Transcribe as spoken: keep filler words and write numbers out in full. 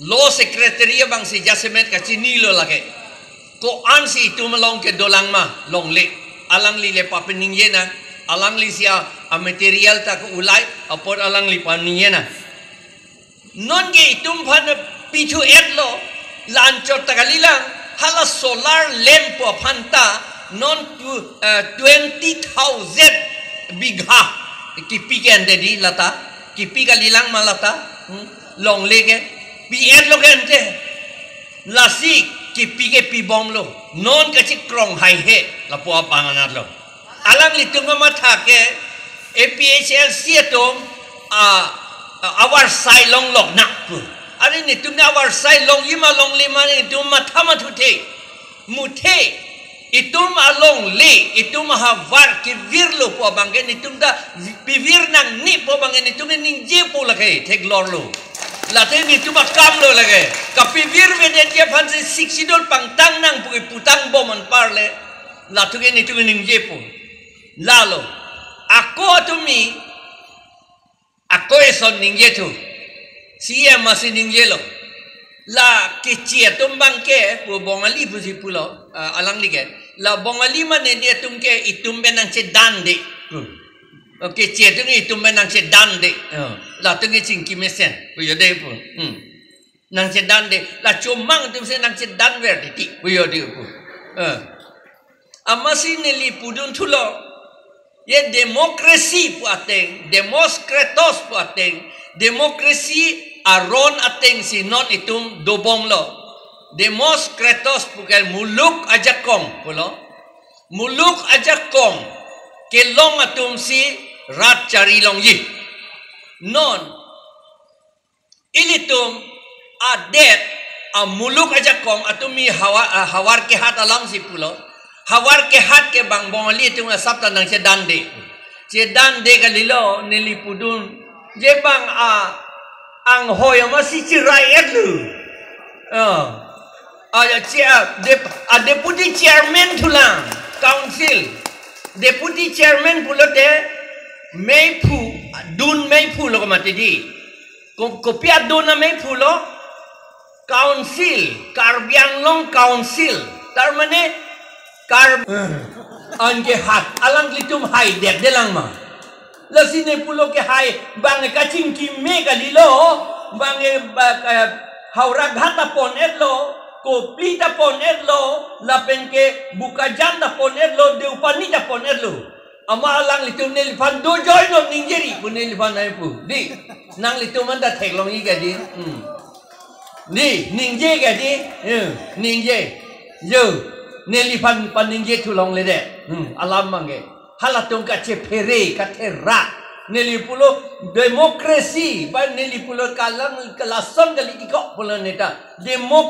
Law secretary abang si jasemet kachinilo lake. Ko-an si itum along ke dolang ma longle. Alangli le papeningje nang. Alangli si a, a material ta ke ulai apot alangli paningje nang. Non ke itum aphan pithu-etlo, la anchot ta kalilang, hala solar lamp pu aphan ta, non tu, eh, twenty thousand bigha kipi ke ante di lata, kipi kalilang ma lata, hmm? Longle ke, pi-etlo ke ante, lasi kipi ke pibomlo, non kachikrong haihe, lapu abang anatlo. Alanglitum amatha ke, A P H L C atum, a, a, avarsai longlok nak pu. Are netum ne avarsai longji ma longle ma netum matha mathuthe. Muthe, itum alongle, itum ahavar kevirlo pu abang ke netum ta pivir nangne pu abang ke netum ningjepo lake theklorlo. Late netum akamlo lake. Kapivir vedet aphan si Sixth Schedule pangtang nang pu ke putang bom anparle. Latum ke netum ningjepo. Lalo. Ako atumi, ako eson ningjethu. C M asi ningjelo. La keche atum abang ke, pu Bongali pusi pulo, ah, alangli ke. La Bongali mane di atum ke itum pen nangchedande. Hmm. Oke, keche atum itum pen nangchedande. Oh. Latum ke chingki mesen. Pu yo de pu. Hmm. Nangchedande. La chomang atum si nangchedanver titi. Pu yo de pu. Eh. Amatsi neli pudunthulo. Ye democracy pu ateng, Demos Kratos pu ateng, democracy aron ateng si non itum dobomlo. Demos Kratos pu ke muluk ajakong pulo. Muluk ajakong kelong atum si rat chari longji. Non ilitum adet amuluk ajakong atumi hawa-, ah, havar kehat alam si pulo. Havar kehat ke bang Bongali atum asap ta nangchedande. Chedande kalilo neli pudun. Je bang a anghoi amatsi chirai-etlo. Ah. Ah, ya, chi-, ah, dep-, ah, deputy chairman thulang council. Deputy chairman pulote meiphu, dun meiphu lo ko mati di. Ko-, kopi adun ameiphu lo? Council, Karbi Anglong Council. Tar mane Kar-, anke hat, alanglitum haidet delang ma. Lasi ne pulo ke hai, bang kachingki me kalilo, bang ba, eh, Howraghat ta pon-etlo, Kopili ta pon-etlo, lapen ke Bokajan ta pon-etlo, Deopani ta pon-etlo. Amat alanglitum neliphan dojoi non ningjeri pu neliphan hai pu. Di, nanglitum anta theklongji ke di. Hmm. Di, ningje ke di. Hmm, ningje. Yo, neliphan paningje thulongle de. Hmm, alam abang ke. Halatum kachephere, katherak. Neli pulo democracy, ba neli pulo kalang kelason kali tikok pulo neta. Demo-